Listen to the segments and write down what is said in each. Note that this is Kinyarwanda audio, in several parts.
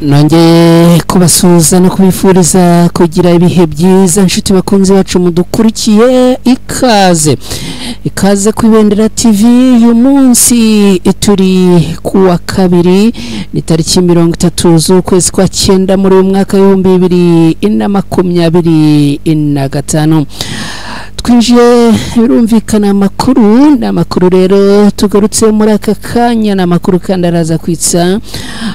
Nongeye kubasuhuza no kubifuriza kugira ibihe byiza nshuti bakunzi bacu mudukurikiye, ikaze ikaze ku Ibendera TV. Uyu munsi turi kuwa kabiri, ni tariki 30 z'ukwezi kwa 9 muri uyu mwaka 2025. Twinjiye birumvikana amakuru, ni amakuru rero tugarutse muri aka kanya, ni amakuru kandi araza kwitsa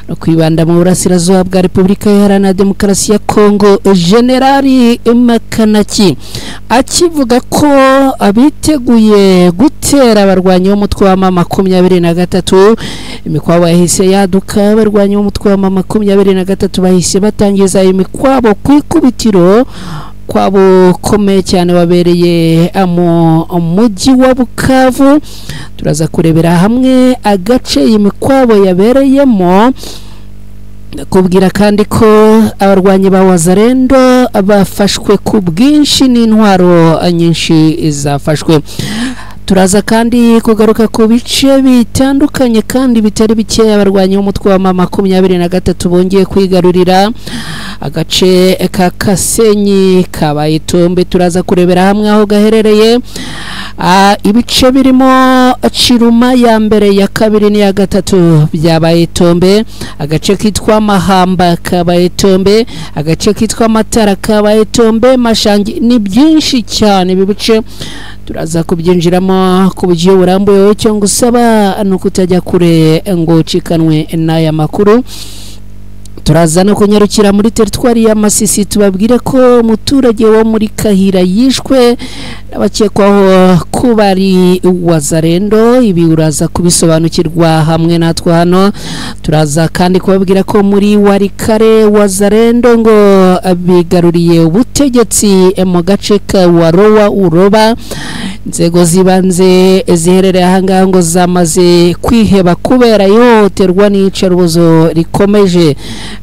no kwibanda mu burasirazuba bwa Repubulika Iharanira Demokarasi ya Kongo. Generali Makanaki akivuga ko abiteguye gutera abarwanyi b'umutwe wa M23, imikwabo yahise yaduka. Abarwanyi b'umutwe wa M23 bahise batangiza imikwabo ku ikubitiro kwabo komeye cyane wabereye mu mujyi wa Bukavu. Turaza kurebera hamwe agace imikwabo yabereyemo. Kubwira kandi ko abarwanyi ba Wazalendo bafashwe ku bwinshi n'intwaro nyinshi zafashwe. Turaza kandi kugaruka ku bice bitandukanye kandi bitari bikeya abarwanyi b'umutwe wa M23 bongeye kwigarurira agace ka Kasenyi kabaye itombe. Turaza kurebera hamwe aho gaherereye, ibice birimo Kiruma ya mbere, ya kabiri n'iya gatatu byabaye itombe, agace kitwa Mahamba kabaye itombe, agace kitwa Matara kabaye itombe, Mashangi, ni byinshi cyane ibi bice turaza kubyinjiramo ku buryo burambuye. Icyo ngusaba ni ukutajya kure ngo ucikanwe n'aya makuru. Turaza no kunyarukira muri teritwari ya Masisi, tubabwire ko umuturage wo muri Kahira yishwe n'abakekwaho kuba ari Wazalendo. Ibi uraza kubisobanukirwa hamwe natwe hano. Turaza kandi kubabwira ko muri Warikare Wazalendo ngo bigaruriye ubutegetsi mu gace ka Warowa Uroba. Inzego zibanze ziherereye ahangaha ngo zamaze kwiheba kubera ihohoterwa n'iyicarubozo rikomeje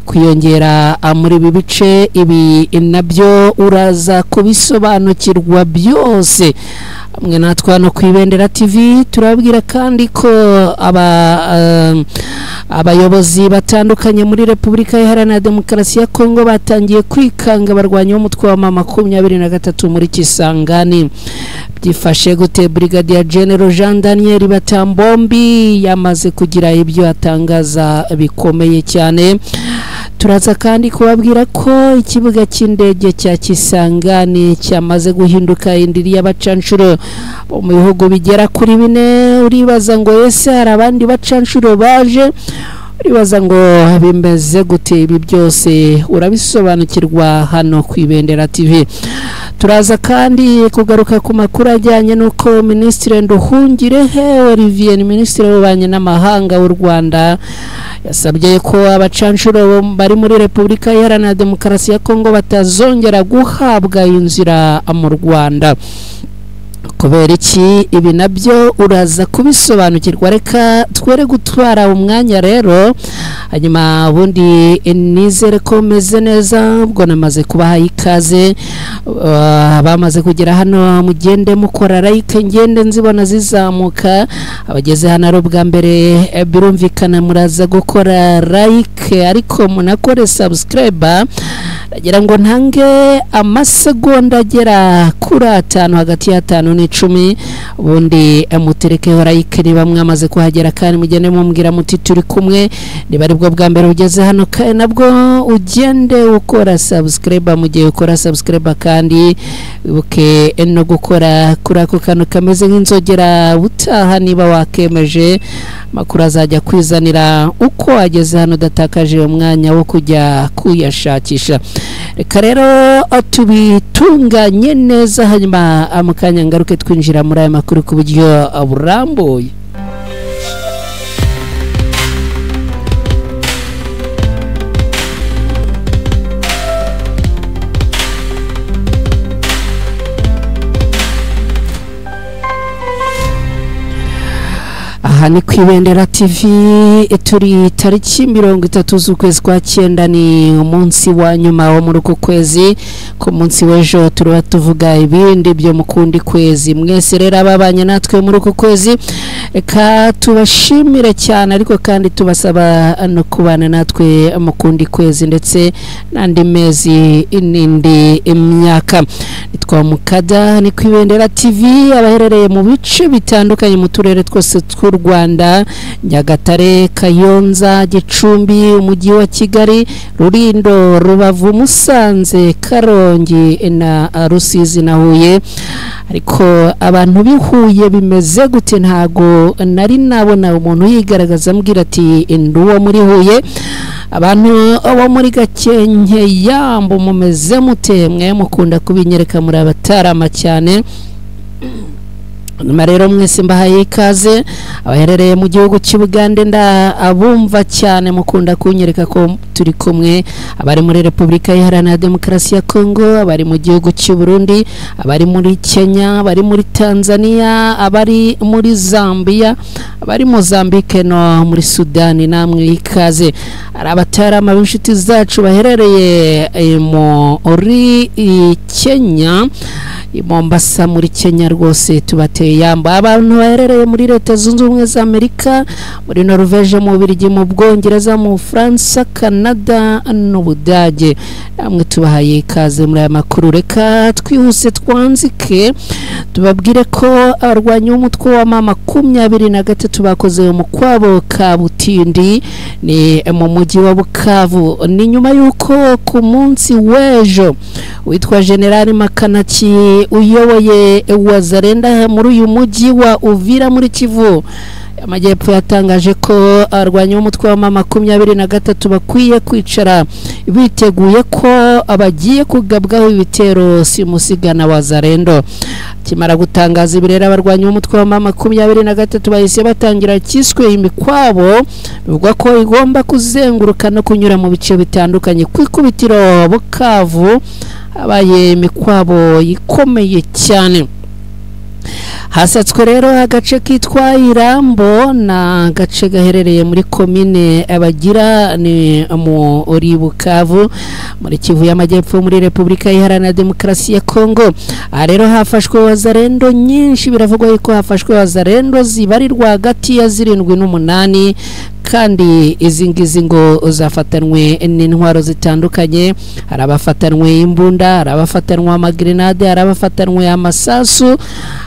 kwiyongera muri ibi bice. Ibi nabyo uraza kubisobanukirwa byose hamwe natwe hano ku Ibendera TV. Turabwira kandi ko abayobozi batandukanye muri Repubulika Iharanira Demokarasi ya Kongo batangiye kwikanga abarwanyi b'umutwe wa M23 muri Kisangani. Byifashe gute? Brigadier General Jean Daniel Batambombi yamaze kugira ibyo atangaza bikomeye cyane. Turaza kandi kubabwira ko ikibuga cy'indege cya Kisangani cyamaze guhinduka indiri y'abacanshuro mu bihugu bigera kuri 4. Uribaza ngo ese hari abandi bacanshuro baje? Uribaza ngo bimeze gute? Ibi byose urabisobanukirwa hano ku Ibendera TV. Turaza kandi kugaruka ku makuru ajyanye n'uko Minisitiri Nduhungirehe Olivier, Minisitiri w'Ububanyi n'Amahanga w'u Rwanda, yasabye ko abacanshuro bari muri Repubulika Iharanira Demokarasi ya Kongo batazongera guhabwa inzira mu Rwanda. Kubera iki? Ibi nabyo uraza kubisobanukirwa. Reka twere gutwara umwanya rero, hanyuma ubundi nizere ko meze neza. Ubwo namaze kubaha ikaze, bamaze kugera hano mugende mukora like, ngende nzibona zizamuka. Abageze hano ari ubwa mbere birumvikana muraza gukora like, ariko munakore subscribe. Ndagira ngo ntange amasegonda agera kuri 5, hagati ya 5 n'10, ubundi muterekeho like niba mwamaze kuhagera, kandi mugende mumbwira muti turi kumwe. Niba aribwo bwa mbere ugeze hano kandi nabwo ugende ukora subscribe. Mu gihe ukora subscribe kandi wibuke no gukora kuri ako kantu kameze nk'inzogera, utaha niba wakemeje amakuru azajya kwizanira uko wageze hano udatakaje umwanya wo kujya kuyashakisha. Reka rero tubitunganye neza, hanyuma mu kanya ngaruke twinjira muri aya makuru ku buryo burambuye. Aha ni ku Ibendera TV, turi tariki 30 z'ukwezi kwa 9, ni umunsi wa nyuma wo muri uku kwezi. Ku munsi w'ejo turuba tuvuga ibindi byo mukundi kwezi. Mwese rero ababanye natwe muri uku kwezi, reka tubashimire cyane, ariko kandi tubasaba no kubana natwe mukundi kwezi ndetse n'andi mezi n'indi myaka. Nitwa Mukada, ni ku Ibendera TV, abaherereye mu bice bitandukanye mu turere twose tw'u Rwanda: Nyagatare, Kayonza, Gicumbi, umujyi wa Kigali, Rulindo, Rubavu, Musanze, Karongi na Rusizi na Huye. Ariko abantu bihuye bimeze gute? Ntago nari nabona umuntu yigaragaza ambwira ati nduwo muri Huye. Abantu bo muri Gakenke yambo mumeze mute? Mwe mukunda kubinyereka, muri abatarama cyane. Nyuma rero mwese mbahaye ikaze. Abaherereye mu gihugu cy'Ubugande nda abumva cyane, mukunda kunyereka ko turi kumwe. Abari muri Repubulika Iharanira Demokarasi ya Kongo, abari mu gihugu cy'u Burundi, abari muri Kenya, abari muri Tanzania, abari muri Zambia, abari Mozambique no muri Sudani, namwe ikaze. Ari abatarama b'inshuti zacu baherereye muri Kenya, i Mombasa muri Kenya, rwose tubateye yamba. Abantu baherereye muri Leta Zunze Ubumwe za Amerika, muri Norvege, mu Bubiligi, mu Bwongereza, mu Bufaransa, Canada n'Ubudage, namwe tubahaye ikaze muri aya makuru. Reka twihuse twanzike, tubabwire ko abarwanyi b'umutwe wa M23 bakoze umukwabo Kabutindi, ni mu mujyi wa Bukavu. Ni nyuma y'uko ku munsi w'ejo witwa General Makanaki uyoboye Wazalendo muri uyu mujyi wa Uvira muri Kivu Amajyepfo yatangaje ko abarwanyi b'umutwe wa M23 bakwiye kwicara biteguye ko abagiye kugabwaho ibitero simusigana Wazalendo. Kimara gutangaza ibi rero, abarwanyi b'umutwe wa M23 bahise batangira kiswe imikwabo, bivugwa ko igomba kuzenguruka no kunyura mu bice bitandukanye. Ku ikubitiro Bukavu habaye imikwabo ikomeye cyane. Hasatswe rero agace kitwa Irambo, na agace gaherereye muri komine Abagira, ni muri Bukavu muri Kivu y'Amajyepfo muri Repubulika Iharanira Demokarasi ya Kongo. Aha rero hafashwe Wazalendo nyinshi, biravugwa yuko hafashwe Wazalendo zibarirwa hagati ya 7 n'8, kandi izi ngizi ngo zafatanwe n'intwaro zitandukanye. Hari abafatanwe imbunda, hari abafatanwe amagrenade, hari abafatanwe amasasu.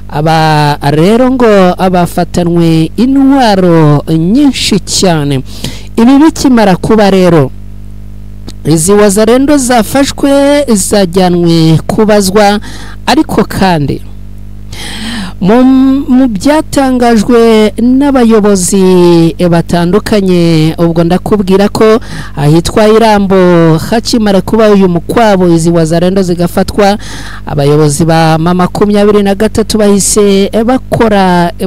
Aba rero ngo abafatanwe intwaro nyinshi cyane. Ibi bikimara kuba rero, izi Wazalendo zafashwe zajyanwe kubazwa, ariko kandi mu byatangajwe n'abayobozi batandukanye, ubwo ndakubwira ko ahitwa Irambo hakimara kuba uyu mukwabo, izi Wazalendo zigafatwa, abayobozi ba M23 bahise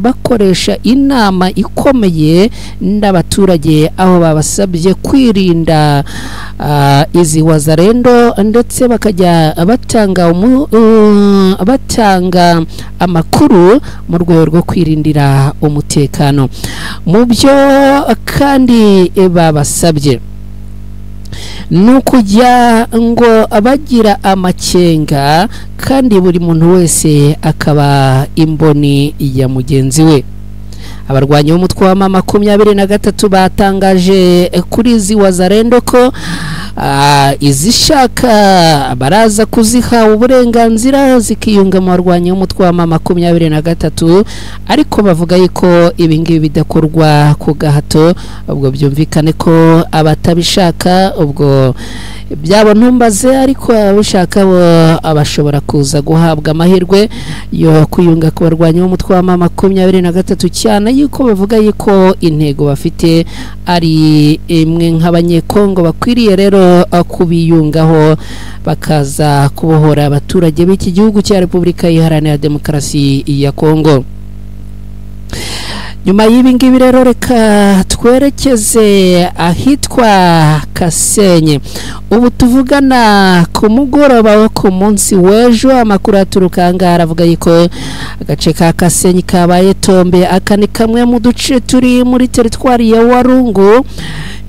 bakoresha inama ikomeye n'abaturage, aho babasabye kwirinda izi Wazalendo, ndetse bakajya batanga amakuru mu rwego rwo kwirindira umutekano. Mu byo kandi babasabye ni ukujya ngo abagira amakenga, kandi buri muntu wese akaba imboni ya mugenzi we. Abarwanyi b'umutwe wa M23 batangaje kuri izi Wazalendo ko izishaka baraza kuziha uburenganzira zikiyunga mu barwanyi b'umutwe wa M23, ariko bavuga yuko ibi ngibi bidakorwa ku gahato. Ubwo byumvikane ko abatabishaka ubwo byabo ntumbaze, ariko abishaka bo abashobora kuza guhabwa amahirwe yo kwiyunga ku barwanyi b'umutwe wa M23, cyane yuko bavuga yuko intego bafite ari imwe nk'abanyekongo bakwiriye rero kubiyungaho bakaza kubohora abaturage b'iki gihugu cya Repubulika Iharanira Demokarasi ya Kongo. Nyuma y'ibi ngibi rero reka twerekeze ahitwa Kasenyi. Ubu tuvugana ku mugoroba wo ku munsi w'ejo, amakuru aturuka ngaha aravuga yuko agace ka Kasenyi kabaye tombe. Aka ni kamwe mu duce turi muri teritwari ya Warungu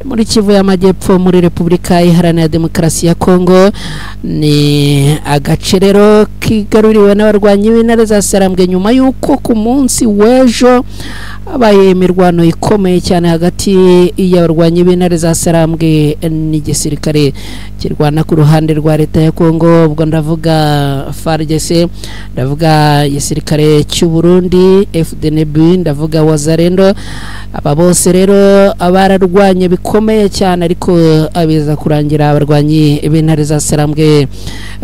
muri Kivu y'Amajyepfo muri Repubulika Iharanira Demokarasi ya Kongo. Ni agace rero kigaruriwe n'abarwanyi b'intare za Sarambwe nyuma y'uko ku munsi w'ejo habaye imirwano ikomeye cyane hagati y'abarwanyi b'intare za Sarambwe n'igisirikare kirwana ku ruhande rwa leta ya Kongo. Ubwo ndavuga FARDC, ndavuga igisirikare cy'u Burundi FDNB, ndavuga Wazalendo. Aba bose rero abararwanye bikomeye cyane, ariko abiza kurangira abarwanyi b'intare za Sarambwe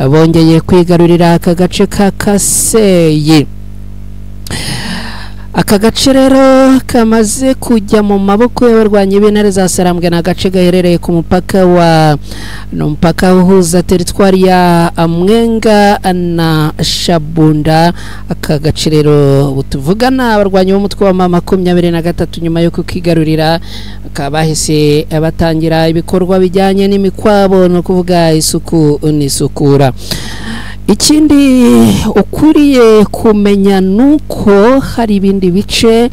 bongeye kwigarurira aka gace ka Kaseyi. Aka gace rero kamaze kujya mu maboko y'abarwanyi b'intare za Sarambwe ni agace gaherereye ku mupaka wa mupaka uhuza teritwari ya Mwenga na Shabunda. Aka gace rero tuvugana abarwanyi b'umutwe wa M23 nyuma yo kukigarurira bakaba bahise batangira ibikorwa bijyanye n'imikwabo, no kuvuga isuku n'isukura. Ikindi ukwiriye kumenya nuko hari ibindi bice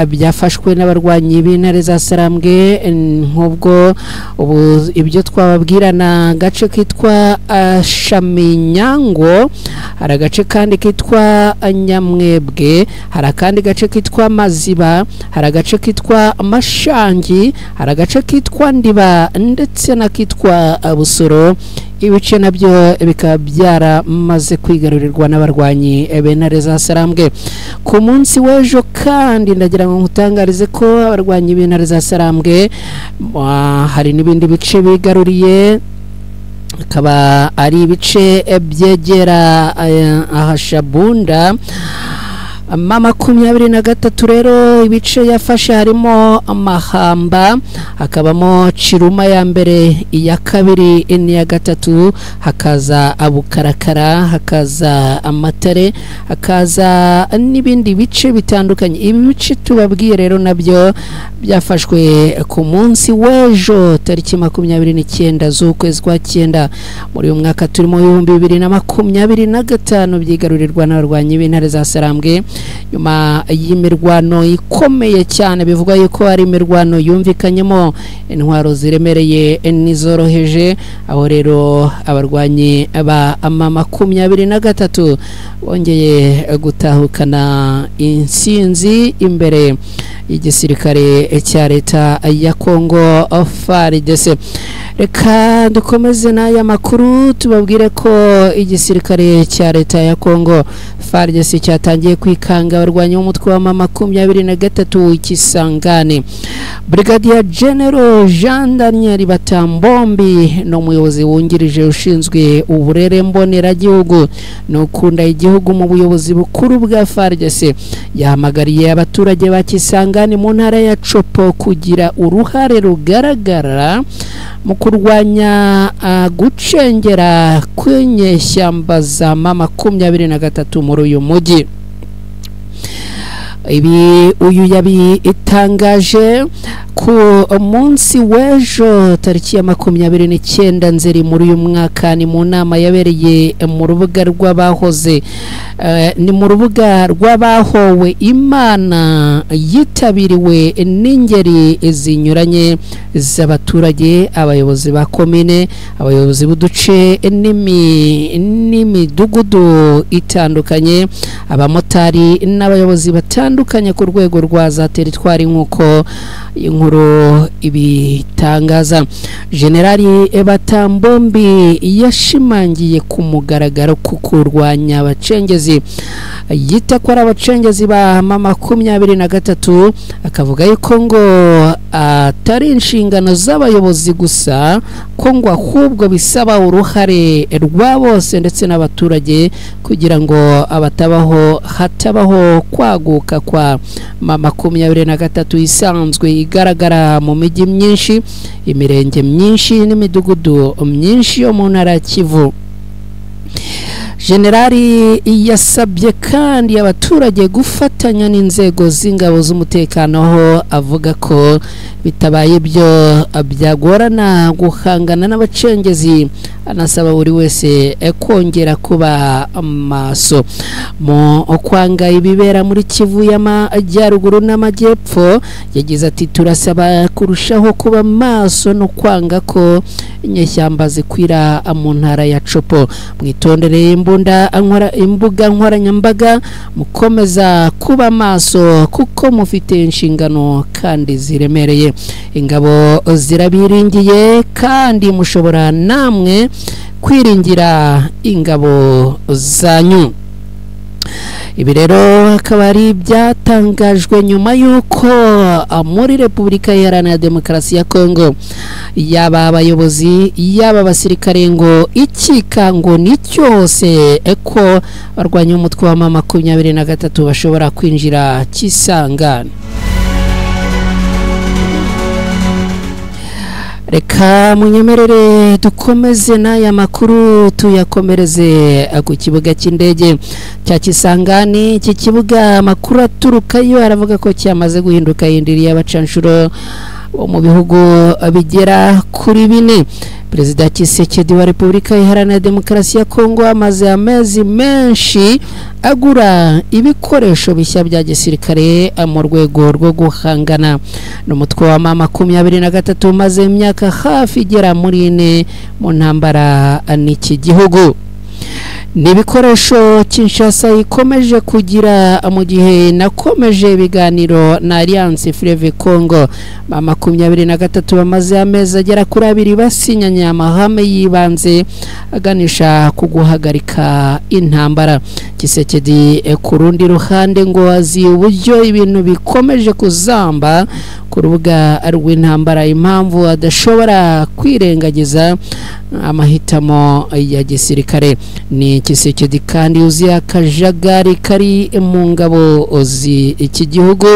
byafashwe n'abarwanyi b'intare za Sarambwe, nk'ubwo ubu ibyo twababwirana gace kitwa Shaminyango, hari agace kandi kitwa Nyamwebwe, hari akandi gace kitwa Maziba, hari agace kitwa Mashangi, hari agace kitwa Ndiba ndetse n'akitwa Busoro. Ibice nabyo bikaba byaramaze kwigarurirwa n'abarwanyi b'intare za Sarambwe. Ku munsi w'ejo kandi ndagira ngo nkutangarize ko abarwanyi b'intare za Sarambwe hari n'ibindi bice bigaruriye, akaba ari ibice byegera ahashabunda. M23 rero ibice yafashe harimo Mahamba, hakabamo Kiruma ya mbere, iya kabiri n'iya gatatu, hakaza Abukarakara, hakaza Amatare, hakaza n'ibindi bice bitandukanye. Ibi bice tubabwiye rero nabyo byafashwe ku munsi w'ejo tariki 29 z'ukwezi kwa 9 muri uyu mwaka turimo 2025, byigarurirwa n'abarwanyi b'intare za Sarambwe nyuma y'imirwano ikomeye cyane. Bivugwa yuko ari imirwano yumvikanyemo intwaro ziremereye n'izoroheje, aho rero abarwanyi ba M23 bongeye gutahukana insinzi imbere y'igisirikare cya leta ya Kongo FARDC. Reka dukomeze n'aya makuru tubabwire ko igisirikare cya leta ya Kongo FARDC cyatangiye kwikanga abarwanyi b'umutwe wa M23 Kisangani. Brigadier General Jean Daniel Batambombi ni umuyobozi wungirije ushinzwe uburere mboneragihugu n'ukunda igihugu mu buyobozi bukuru bwa FARDC, yahamagariye abaturage ba Kisangani mu ntara ya Chopo kugira uruhare rugaragara mu kurwanya gucengera kw'inyeshyamba za M23 muri uyu mujyi. Ibi uyu yabitangaje ku munsi w'ejo tariki ya 29 Nzeri muri uyu mwaka, ni mu nama yabereye mu rubuga rw'abahoze ni mu rubuga rw'abahowe Imana, yitabiriwe n'ingeri zinyuranye z'abaturage, abayobozi ba komine, abayobozi b'uduce n'imidugudu itandukanye, abamotari n'abayobozi batandukanye ku rwego rwa za teritwari, nk'uko inkuru ibitangaza. Generali Batambombi yashimangiye ku mugaragaro ku kurwanya abacengezi, yita ko ari abacengezi ba M23, akavuga yuko ngo atari inshingano z'abayobozi gusa, ko ngo ahubwo bisaba uruhare rwa bose ndetse n'abaturage kugira ngo abatabaho hatabaho kwaguka kwa M23 isanzwe igaragara mu mijyi myinshi, imirenge myinshi n'imidugudu myinshi yo mu ntara ya Kivu. Generali yasabye kandi abaturage gufatanya n'inzego z'ingabo z'umutekano, aho avuga ko bitabaye ibyo byagorana guhangana n'abacengezi. Anasaba buri wese kongera kuba maso mu kwanga ibibera muri Kivu y'Amajyaruguru n'Amajyepfo. Yagize ati: "Turasaba kurushaho kuba maso no kwanga ko inyeshyamba zikwira mu ntara ya Tshopo. Mwitondere imbunda, imbuga nkoranyambaga, mukomeza kuba maso kuko mufite inshingano kandi ziremereye. Ingabo zirabiringiye kandi mushobora namwe kwiringira ingabo zanyu." Ibi rero akaba ari ibyatangajwe nyuma y'uko muri Repubulika Iharanira Demokarasi ya Kongo, yaba abayobozi, yaba abasirikare, ngo ikikango ni cyose ko barwanya umutwe wa M23 bashobora kwinjira Kisangani. Reka munyemerere dukomeze n'aya makuru, tuyakomereze ku kibuga cy'indege cya Kisangani. Iki kibuga, amakuru aturukayo aravuga ko cyamaze guhinduka indiri y'abacanshuro bo mu bihugu bigera kuri bine. Perezida Tshisekedi wa Repubulika Iharanira Demokarasi ya Kongo amaze amezi menshi agura ibikoresho bishya bya gisirikare mu rwego rwo guhangana n'umutwe wa M23 umaze imyaka hafi igera muri 4 mu ntambara n'iki gihugu. Ni ibikoresho Kinshasa ikomeje kugira mu gihe nakomeje ibiganiro na Alliance Fleuve Congo. M23 bamaze amezi agera kuri 2 basinyanye amahame y'ibanze aganisha ku guhagarika intambara. Tshisekedi ku rundi ruhande ngo azi uburyo ibintu bikomeje kuzamba ku rubuga rw'intambara, impamvu adashobora kwirengagiza amahitamo ya gisirikare. Ni Tshisekedi kandi uzi akajagari kari mu ngabo iki gihugu,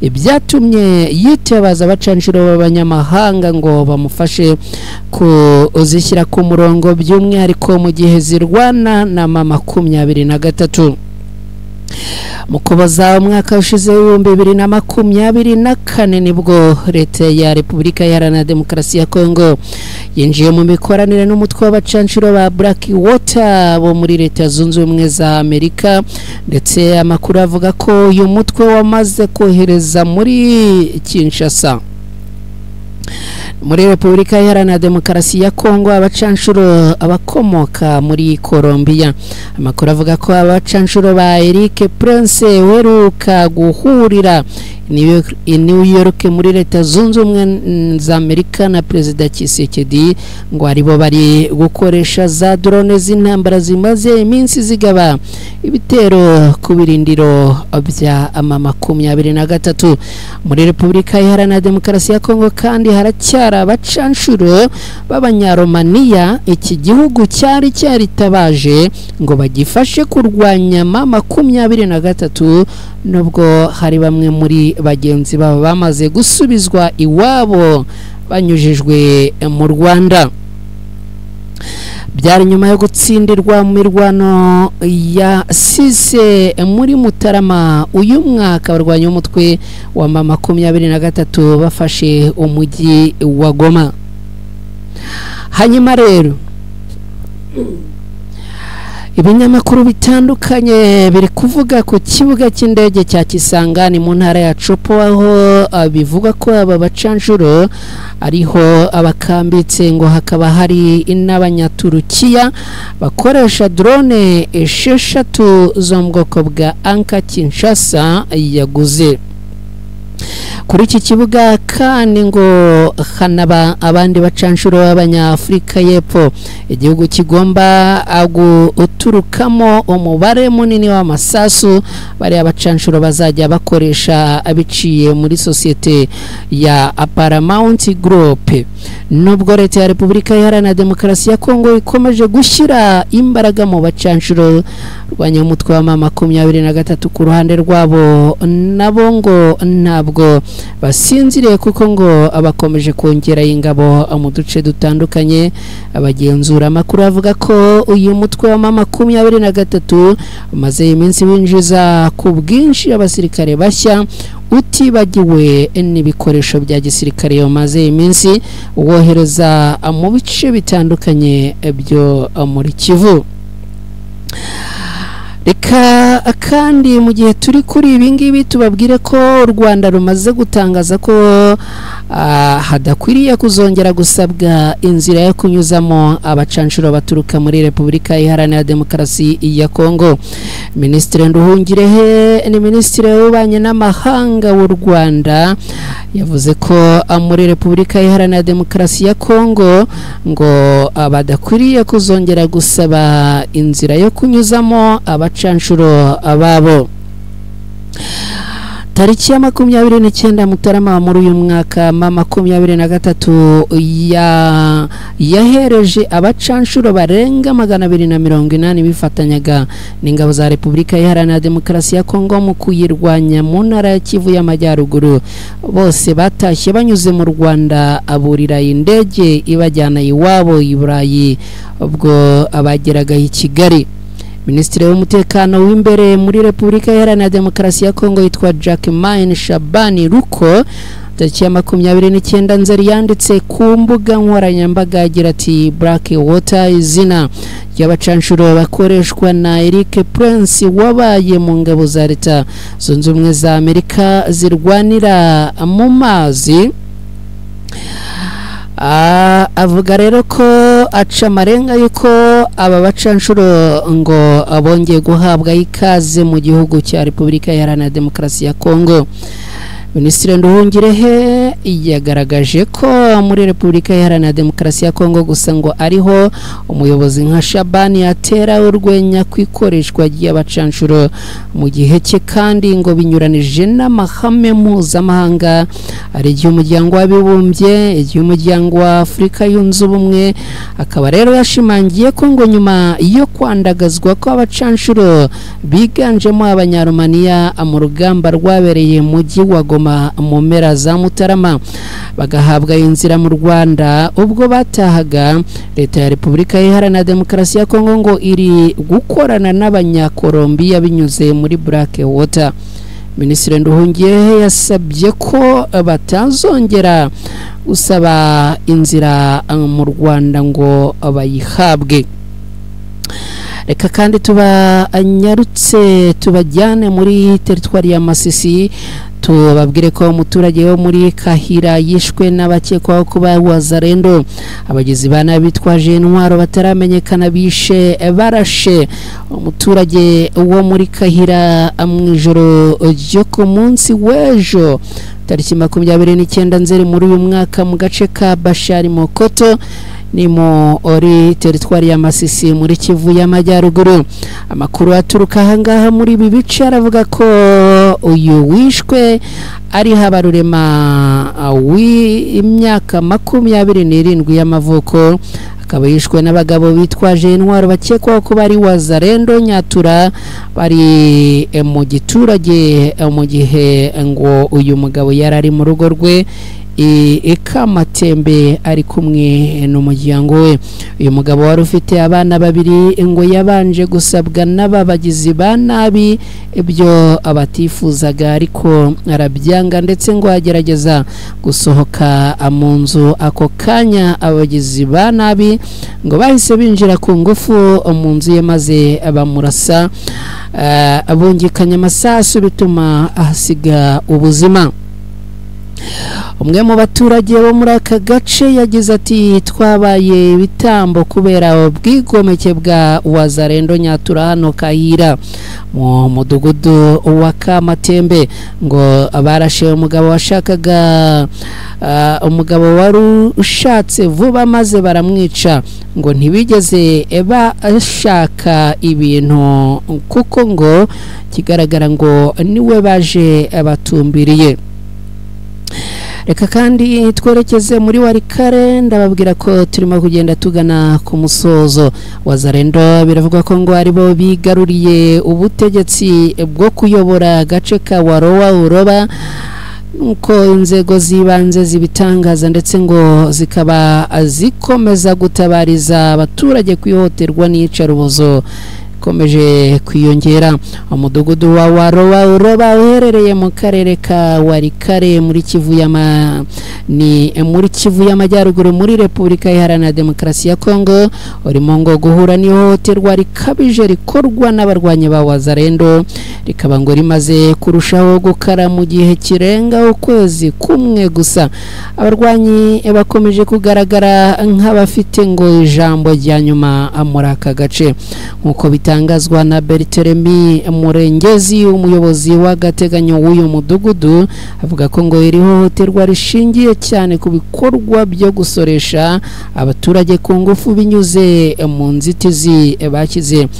ibyatumye yitabaza abacanshuro b'abanyamahanga ngo bamufashe kuzishyira ku murongo, by'umwihariko mu gihe zirwana na M23. Mu Kuboza umwaka ushize 2024 nibwo leta ya Repubulika Iharanira Demokarasi ya Kongo yinjiye mu mikoranire n'umutwe w'abacanshuro ba Blackwater bo muri Leta Zunze Ubumwe za Amerika, ndetse amakuru avuga ko uyu mutwe wamaze kohereza muri Kinshasa, muri Repubulika Iharanira Demokarasi ya Kongo, abacanshuro abakomoka muri Colombia. Amakuru avuga ko abacanshuro ba Eric Prince weruka guhurira i New York muri Leta Zunze Ubumwe za Amerika na Perezida Tshisekedi ngo aribo bari gukoresha za drone z'intambara zimaze iminsi zigaba ibitero ku birindiro bya M23 muri Repubulika Iharanira Demokarasi ya Kongo. Kandi haracyari abacanshuro b'Abanyaromaniya iki gihugu cyari cyaritabaje ngo bagifashe kurwanya M23, nubwo hari bamwe muri bagenzi babo bamaze gusubizwa iwabo banyujijwe mu Rwanda. Byari nyuma yo gutsindirwa mu mirwano ya Sise muri Mutarama uyu mwaka, barwanya umutwe wa M23 bafashe umujyi wa Goma. Hanyuma rero ibinyamakuru bitandukanye biri kuvuga ku kibuga cy'indege cya Kisangani mu ntara ya Tshopo, aho bivuga ko aba bacanshuro ariho abakambitse, ngo hakaba hari n'Abanyaturukiya bakoresha drone 6 zo mu bwoko bwa Anka Kinshasa yaguze. Kuri iki kibuga kandi ngo hanaba abandi bacanshuro b'Abanyafurika y'Epfo, igihugu kigomba guturukamo umubare munini w'amasasu bari abacanshuro bazajya bakoresha biciye muri sosiyete ya Paramount Group. Nubwo leta ya Repubulika Iharanira Demokarasi ya Kongo ikomeje gushyira imbaraga mu bacanshuro rwanya umutwe wa M23, ku ruhande rwabo nabo ngo ntabwo basinziriye, kuko ngo abakomeje kongera ingabo mu duce dutandukanye. Abagenzura amakuru avuga ko uyu mutwe wa M23 umaze iminsi winjiza ku bwinshi abasirikare bashya, utibagiwe n'ibikoresho bya gisirikare umaze iminsi wohereza mu bice bitandukanye byo muri Kivu. Reka kandi mu gihe turi kuri ibi ngibi tubabwire ko u Rwanda rumaze gutangaza ko hadakwiriye kuzongera gusabwa inzira yo kunyuzamo abacanshuro baturuka muri Repubulika Iharanira Demokarasi ya Kongo. Minisitiri Nduhungirehe ni minisitiri w'ububanyi n'amahanga w'u Rwanda yavuze ko muri Repubulika Iharanira Demokarasi ya Kongo ngo badakwiriye kuzongera gusaba inzira yo kunyuzamo abacanshuro ababo. Tariki ya 29 Mutarama muri uyu mwaka M23 yahereje abacanshuro barenga 280 bifatanyaga n'ingabo za Repubulika Iharanira Demokarasi ya Kongo mu kuyirwanya mu ntara ya Kivu y'Amajyaruguru. Bose batashye banyuze mu Rwanda, aburira indege ibajyana iwabo i Burayi ubwo abageraga i Kigali. Minisitiri w'umutekano w'imbere muri Repubulika Iharanira Demokarasi ya Kongo yitwa Jacquemain Shabani Ruko, tariki ya 29 Nzeri yanditse ku mbuga nkoranyambaga agira ati: Black Water, izina ry'abacanshuro bakoreshwa na Eric Prince wabaye mu ngabo za Leta Zunze Ubumwe za Amerika zirwanira mu mazi. Avuga rero ko aca amarenga yuko aba bacanshuro ngo abongeye guhabwa ikaze mu gihugu cya Repubulika Iharanira Demokarasi ya Kongo. Minisitiri Nduhungirehe yagaragaje ko muri Repubulika Iharanira Demokarasi ya Kongo gusa ngo ariho umuyobozi nka Shabani atera urwenya kwikoreshwa ry'abacanshuro mu gihe cye, kandi ngo binyuranije n'amahame mpuzamahanga ari iry'umuryango w'abibumbye, iry'umuryango wa Afurika yunze ubumwe. Akaba rero yashimangiye ko ngo nyuma yo kwandagazwa kw'abacanshuro biganjemo Abanyarumaniya mu rugamba rwabereye mu mujyi wa Goma mu mpera za Mutarama, bagahabwa inzira mu Rwanda ubwo batahaga, leta ya Repubulika Iharanira Demokarasi ya Kongo ngo iri gukorana n'Abanyakolombiya binyuze muri Black Water. Minisitiri Nduhungirehe yasabye ko batazongera gusaba inzira mu Rwanda ngo bayihabwe. Reka kandi tubanyarutse tubajyane muri teritwari ya Masisi, tubabwire ko umuturage wo muri Kahira yishwe n'abakekwaho kuba Wazalendo. Abagizi ba nabi bitwaje intwaro bataramenyekana bishe barashe umuturage wo muri Kahira mu ijoro ryo ku munsi w'ejo tariki 29 Nzeri muri uyu mwaka mu gace ka Bashari Mokoto ni muri teritwari ya Masisi muri Kivu y'Amajyaruguru. Amakuru aturuka ahangaha muri ibi bice aravuga ko uyu wishwe ari Habarurema w'imyaka 27 y'amavuko, akaba yishwe n'abagabo bitwaje intwaro bakekwaho kuba ari Wazalendo Nyatura bari mu giturage, mu gihe ngo uyu mugabo yari ari mu rugo rwe Ikamatembe ari kumwe n'umuryango we. Uyu mugabo wari ufite abana babiri ngo yabanje gusabwa n'ababagizi ba nabi ibyo abatifuzaga, ariko arabyanga ndetse ngo agerageza gusohoka mu nzu. Ako kanya abagizi ba nabi ngo bahise binjira ku ngufu mu nzu ye maze bamurasa, bungikanya amasasu bituma ahasiga ubuzima. Umwe mu baturage bo muri aka gace yagize ati: twabaye ibitambo kubera ubwigomeke bwa Wazalendo Nyatura hano Kahira mu mudugudu wa Kamatembe. Ngo barashe umugabo washakaga umugabo wari ushatse vuba maze baramwica. Ngo ntibigeze bashaka ibintu kuko ngo kigaragara ngo niwe baje abatumbiriye. Reka kandi twerekeze muri Walikale, ndababwira ko turimo kugenda tugana ku musozo. Wazalendo biravuga ko ngo aribo bigaruriye ubutegetsi bwo kuyobora agace ka Warowa Uroba, uko inzego z'ibanze zibitangaza, ndetse ngo zikaba zikomeza gutabariza abaturage kwihohoterwa n'iyicarubozo ikomeje kwiyongera. Umudugudu wa Warowa Uroba uherereye mu karere ka Walikale muri Kivu ni muri Kivu y'Amajyaruguru muri Repubulika Iharanira Demokarasi ya Kongo, urimo ngo guhura n'ihohoterwa rikabije rikorwa n'abarwanyi ba Wazalendo, rikaba ngo rimaze kurushaho gukara mu gihe kirenga ukwezi kumwe gusa. Abarwanyi bakomeje kugaragara nk'abafite ngo ijambo rya nyuma muri aka gace, nk'uko bitangazwa na Berteremi Murengezi, umuyobozi w'agateganyo w'uyu mudugudu. Avuga ko ngo iri hohoterwa rishingiye cyane ku bikorwa byo gusoresha abaturage ku ngufu binyuze mu nzitizi bashyize,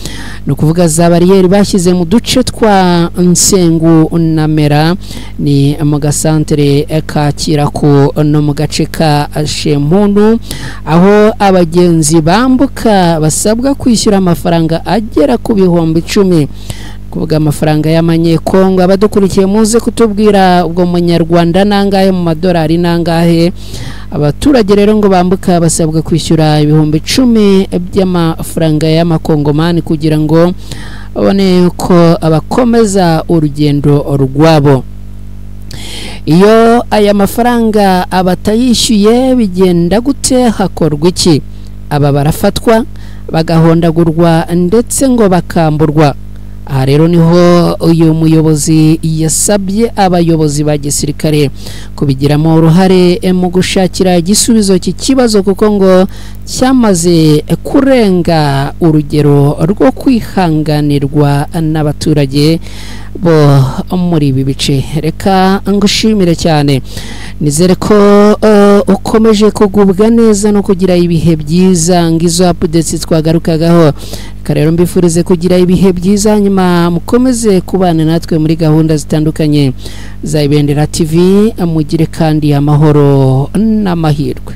ni ukuvuga za bariyeri bashyize mu duce twa Nsengu na Mera, ni mu gasantere ka Kirako no mu gace ka Shempundu, aho abagenzi bambuka basabwa kwishyura amafaranga agera ku 10,000, kuvuga amafaranga y'amanyekongo. Abadukurikiye muze kutubwira ubwo munyarwanda nangahe, mu madolari nangahe. Abaturage rero ngo bambuka basabwa kwishyura 10,000 by'amafaranga y'amakongomani kugira ngo babone ko abakomeza urugendo rwabo. Iyo aya mafaranga abatayishyuye bigenda gute? Hakorwa iki? Aba barafatwa bagahondagurwa ndetse ngo bakamburwa. Aha rero niho uyu muyobozi yasabye abayobozi ba gisirikare kubigiramo uruhare mu gushakira igisubizo cy'ikibazo, kuko ngo cyamaze kurenga urugero rwo kwihanganirwa n'abaturage bo muri ibi bice. Reka ngushimire cyane, nizere ko ukomeje kugubwa neza no kugira ibihe byiza. Ngizo updates twagarukagaho. Reka rero mbifurize kugira ibihe byiza, nyuma mukomeze kubana natwe muri gahunda zitandukanye za Ibendera TV. Mugire kandi amahoro n'amahirwe.